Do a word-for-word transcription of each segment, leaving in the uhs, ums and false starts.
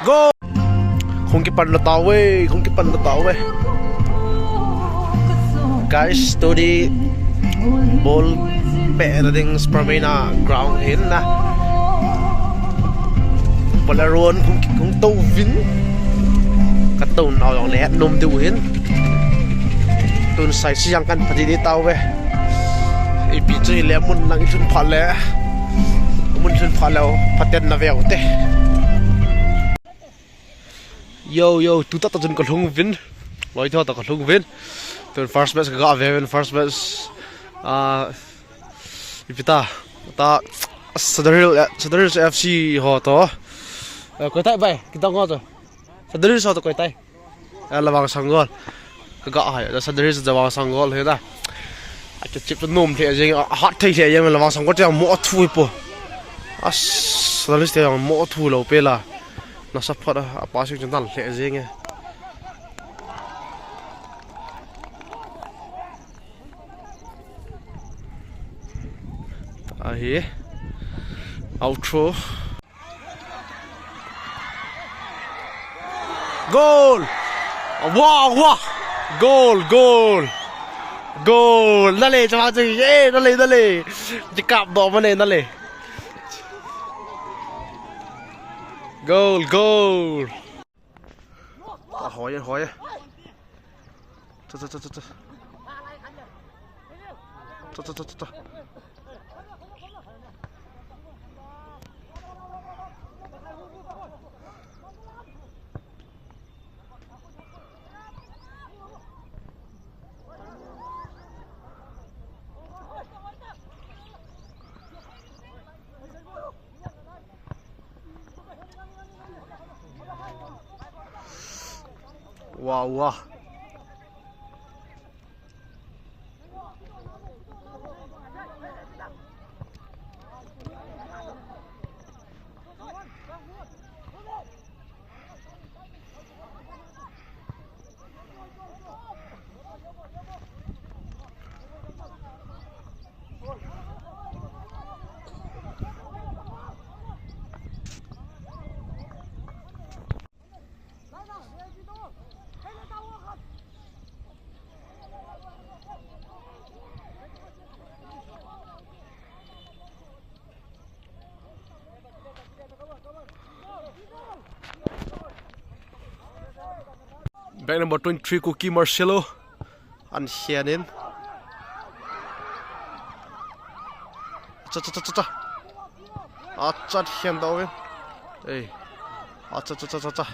Go! Hung kipan lou tauve, hung kipan lou tauve. Guys, tuni ball pehna ding Sparmina ground hin na. Bolero hung, hung tou vin. Ka tou nau jong le nom diu hin. Tun sai si jang kan pha di di tauve. Ipi chu hile mun lang i lhun phat le. Mun lhun phat le phaten na veu te. Yo, yo, tu ta ta chun ka lhung vin. Loi tho ta ka lhung vin. Tun first match ka ga ve vin, first match. Ah, ipi ta. Ta Sadar Hill, eh, Sadar Hill F C ho to. Eh, koi tai bai, kita ngo to. Sadar Hill ho to koi tai. Eh, Lavang Sanggol. Ka ga hai, Sadar Hill Lavang Sanggol he da. A kichep to nom the jeng, a hat thei the jeng Lavang Sanggol te mo thu po. As, Sadar Hill te mo thu lou pe la. Na support a, a passing chu nal hle jeng e. Ahi. Outro. Goal! Wah, wah! Goal, goal! Goal! Nale, chama chu, eh, nale, nale. Jikap do mane, nale. Goal, goal. Ta hoi, hoi. Ta, ta, ta, ta, ta. Ta, ta, ta, ta, ta. Wah, wah. Bag number twenty-three, Kuki Marcelo. An hian in. Cha, cha, cha, cha, cha. A chat hian dau in. Ei. A cha, cha, cha, cha, cha.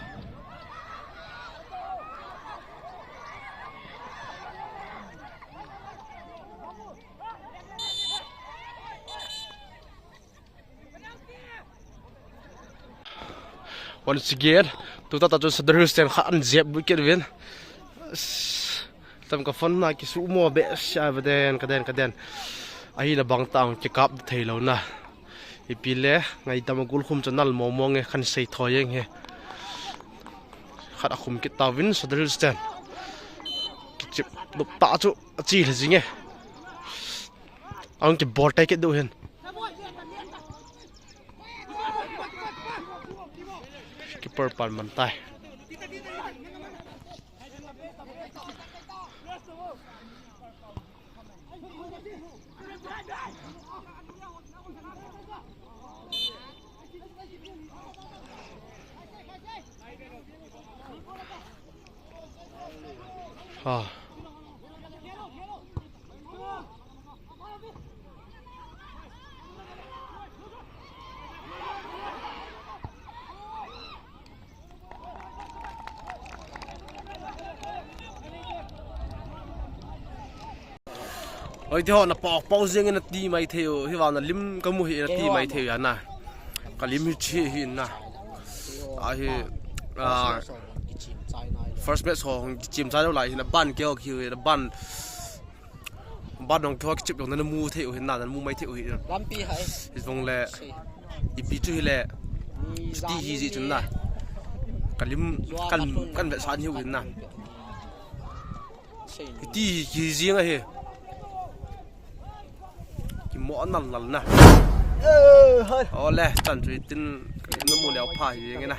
Once again, tuta ta chu Sadar Hills ten kha an jep bu kit vin. Tam ka phone na ki su mo be sia ba den ka den ka den. Ahi na bang tang ki kap thei lo na. Ipi le ngai tam gul khum chu nal mo mo nge khan sei tho yeng he. Khat a khum kit ta vin Sadar Hills ten. Ki chip dup ta chu a chi le jing e. Ang ki bol tai kit du hin. Keeper pan man tai. Ha. Oi, ti ho na pau, pau jeng in na ti mai thei u, hi vang na lim ka mu hi na ti mai thei u ya na. Ka lim hi chi hi na. A hi, a, first match ho hung kichim chai lo lai hi na ban keo ki hi na ban. Ban dong keo kichip dong na mu thei u hi na, na mu mai thei u hi na. Lampi hai. Hi vong le, ipi chu hi le, ti hi ji chun na. Ka lim, kan, kan vet sa ni u hi na. Kiti hi ki jing ahi. Ki mo nal nal na. Eh, hai. Ole, chan chu tin, na mu leo pha hi jing na.